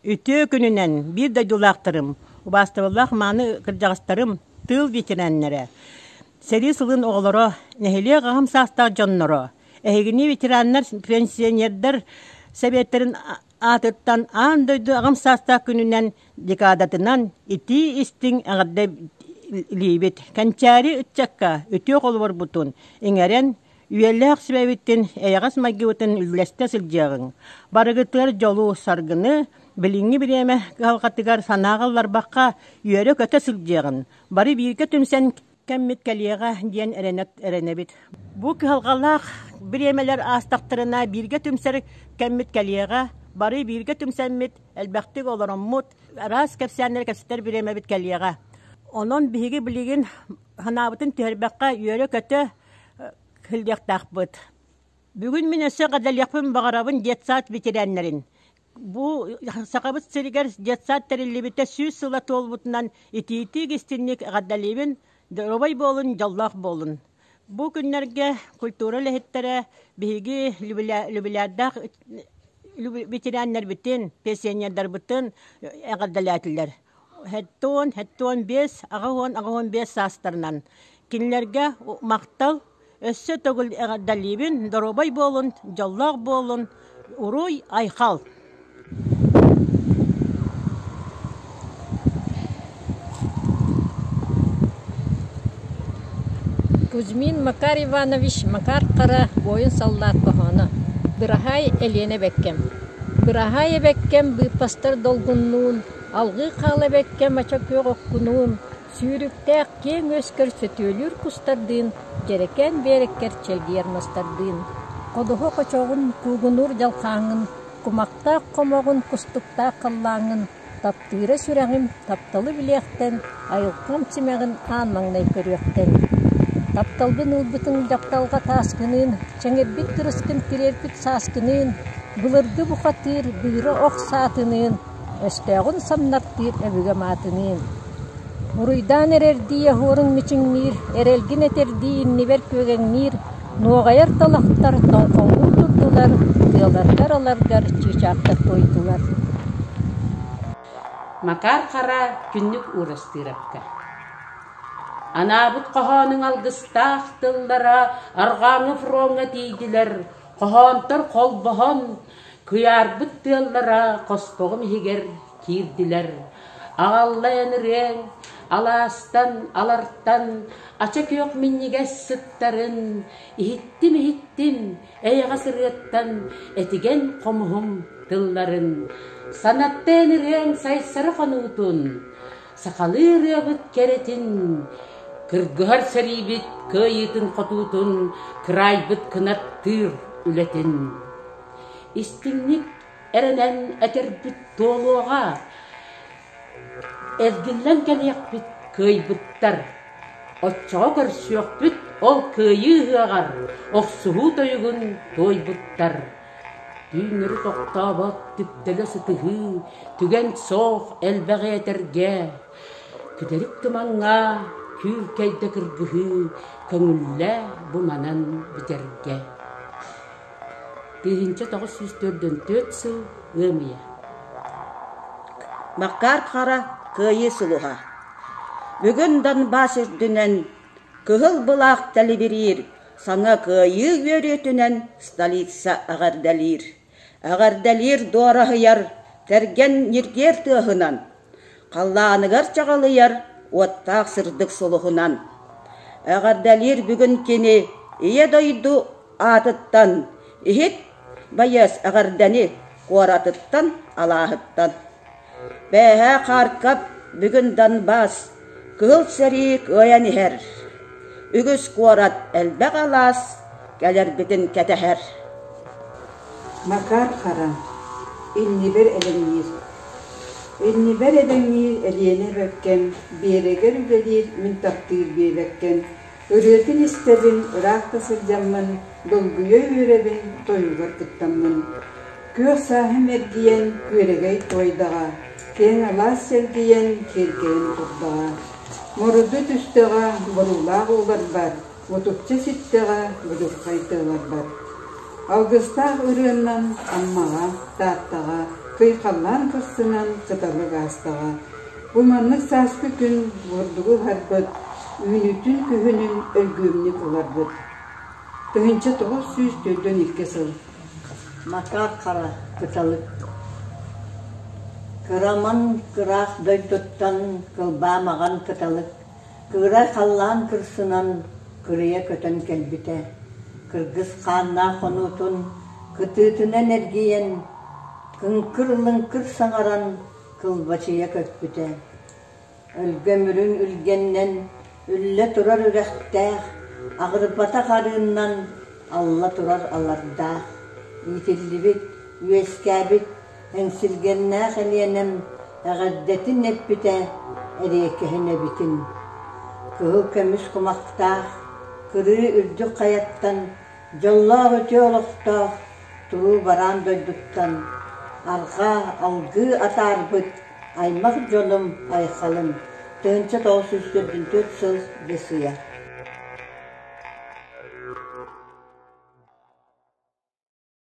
Үтүө күнүнэн биир дойдулаахтарым, убаастабыллаах мааны кырдьаҕастарым, тыыл ветераннара, сэрии сылын оҕолоро, нэһилиэк аҕам саастаах дьонноро, эһигини ветераннар, пенсионердар сэбиэттэрин аатыттан аан дойду аҕам саастаах күнүнэн декадатынан итии-истиҥ эҕэрдэ илиибит. Кэнчээри ыччакка үтүө холобурбутун иҥэрэн, үйэлээх сүбэбитин, эйэҕэс майгыбытын үллэстэ сылдьыаҕыҥ. Барыгытыгар дьолу-саргыны, билиҥҥи бириэмэ кыһалҕатыгар санааҕа ылларбакка, үөрэ-көтө сылдьыаҕын. Бары бииргэ түмсэн кэммит кэлиэҕэ диэн эрэнэбит. Бу кыһалҕалаах бириэмэлэр аастахтарына бииргэ түмсэр кэммит кэлиэҕэ, бары бииргэ түмсэммит, элбэхтик олороммут, араас кэпсээннэри кэпсэтэр бириэмэбит кэлиэҕэ. Онон биһиги билигин санаабытын түһэрбэххэ үөрэ-көтө сылдьыахтаахпыт. Бүгүн мин өссө эҕэрдэлиэхпин баҕарабын детсад ветераннарын. Бу Сахабыт сиригэр детсад тэриллибитэ 100 сыла туолбутунан итиитик истинник эҕэрдэлиибин, доруобай буолун, дьоллоох буолун. Бу күннэргэ культура үлэһиттэрэ биһиги юбилярдаах ветераннарбытын, пенсионердарбытын эҕэрдэлээтилэр. Хэттуон, хэттуон биэс, аҕа уон, 85 саастарынан. Кинилэргэ махтал, өссө төгүл эҕэрдэлиибин, доруобай буолун, дьоллоох буолун, уруй, айхал! Кузьмин Макар Иванович Макар Хара буойун саллаат хоһооно Быраһаай Элиэнэ эбэккэм Быраһаай эбэккэм быыппастар долгуннуун, алҕыы хаал эбэккэм ача күөх оккунуун, сүүрүктээх киэҥ үөскэр сөтүөлүүр кустардыын, дьэрэкээн биэрэккэр чэлгийэр мастардыын, ходуһа хочоҕун куугунуур дьалхааҥҥын, кумахтаах хомоҕун кустуктаах халлааҥҥын, таптыыра сүрэҕим тапталы билиэхтэн, айылҕам симэҕин аан маҥнай көрүөхтэн. Тапталбын ылбытыҥ дьапталҕа тааскыныын, чэҥирбит кырыскын тириэрпит сааскыныын, былыргы бухатыыр быыра ох саатыныын, өстөөҕүн самнартыыр өбүгэм аатыныын. Уруйдаан эрэрдии оһуоруҥ мичиҥниир, эрэлгин этэрдии иннибэр күөгэҥниир, нуоҕайар талахтар тоҥхоҥнуу турдулар, тыаларгар аларгар чыычаахтар туойдулар. Макар Хара күннүк Уурастыырапка Анаабыт хоһоонуҥ алгыстаах тыллара арҕааҥҥы фроҥҥа тиийдилэр, хоһоонтор холбоһон, куйаарбыт тыаллара хоспоҕум иһигэр киирдилэр. Аҕалла эн ырыаҥ, алаастан, алартан, ача күөх минньигэс сыттарын, иһиттим-иһиттим, эйэҕэс ырыаттан этигэн хомуһум тылларын. Санатта эн ырыаҥ сайсары хонуутун, сахалыы ырыабыт кэрэтин, кыргыһар сэриибит кыайыытын-хотуутун, кыраайбыт кынаттыыр үлэтин. Истиҥник эрэнэн этэрбит туолуоҕа, эргиллэн кэлиэхпит кыайбыттар, оччоҕо көрсүөхпүт ол кыайыы ыһыаҕар охсуһуу тойугун туойбуттар. Түүннэри тохтообот түптэлэ сытыһыы, түгэн суох элбэҕи этэргэ, күдэрик тумаҥҥа күүркэйдэ кыргыһыы, көҥүллэ бу манан бүтэргэ. 1944 сыл ыам ыйа. Макар Хара Кыайыы сулуһа. Бүгүн Донбасс үрдүнэн кыһыл былаах тэлибириир, саҥа кыайыы үөрүүтүнэн столица эҕэрдэлиир. Эҕэрдэлиир дуораһыйар тэргэн ньиргиэр тыаһынан, халлааныгар чаҕылыйар уоттаах сырдык сулуһунан. Эҕэрдэлиир бүгүн кини Ийэ дойду аатыттан иһит байыас эҕэрдэни куоратыттан алааһыттан. Бээһээ Харьков бүгүн Донбасс кыһыл сэрии кыайан иһэр. Үгүс куорат элбэх алаас кэлэрбитин кэтэһэр. Макар Хара иннибэр элэҥниир Иннибэр элэҥниир Элиэнэ эбэккэм, биэрэгэр үлэлиир мин таптыыр биэбэккэм, ырыатын истэбин, ыраах да сылдьаммын, долгуйа үөрэбин, тойугар кыттаммын. Күөх сааһым эргийэн, күөрэгэй туойдаҕа, киэҥ алаас чэлгийэн, киэркэйэн турдаҕа. Муруду түстэҕэ, боруулаах ууларбар, мутукча ситтэҕэ, будурхай тыаларбар. Алгыстаах ырыаннан Аммаҕа, Тааттаҕа, Кый халлаан кырсынан кыталык аастаҕа. Бу маннык сааскы күн бурдугу ыһарбыт, үүнүүтүн күһүнүн өлгүөмнүк ыларбыт. 1942 сыл. Макар Хара кыталык Кыраман кыраах дойдуттан кылбаа маҕан кыталык кыырай халлаан кырсынан кырыйа көтөн кэлбитэ. Кыргыс хааннаах хонуутун кытыытынан эргийэн, кыҥкыр-лыҥкыр саҥаран кылбачыйа көппүтэ. Өлгөм үрүҥ үлгэннэн үллэ турар үрэхтээх, аҕырбатах арыыннан алла турар алардаах, иитиллибит, үөскээбит эҥсилгэннээх Элиэнэм эҕэрдэтин эппитэ эриэкэһин эбитин. Кыһыл көмүс кумахтаах, кырыы үрдүк хайаттан дьоллоох үтүө олохтоох туруу бараан дойдуттан арҕаа алгыы атаарбыт аймах дьонум айхалым 1944 сыл бэс ыйа.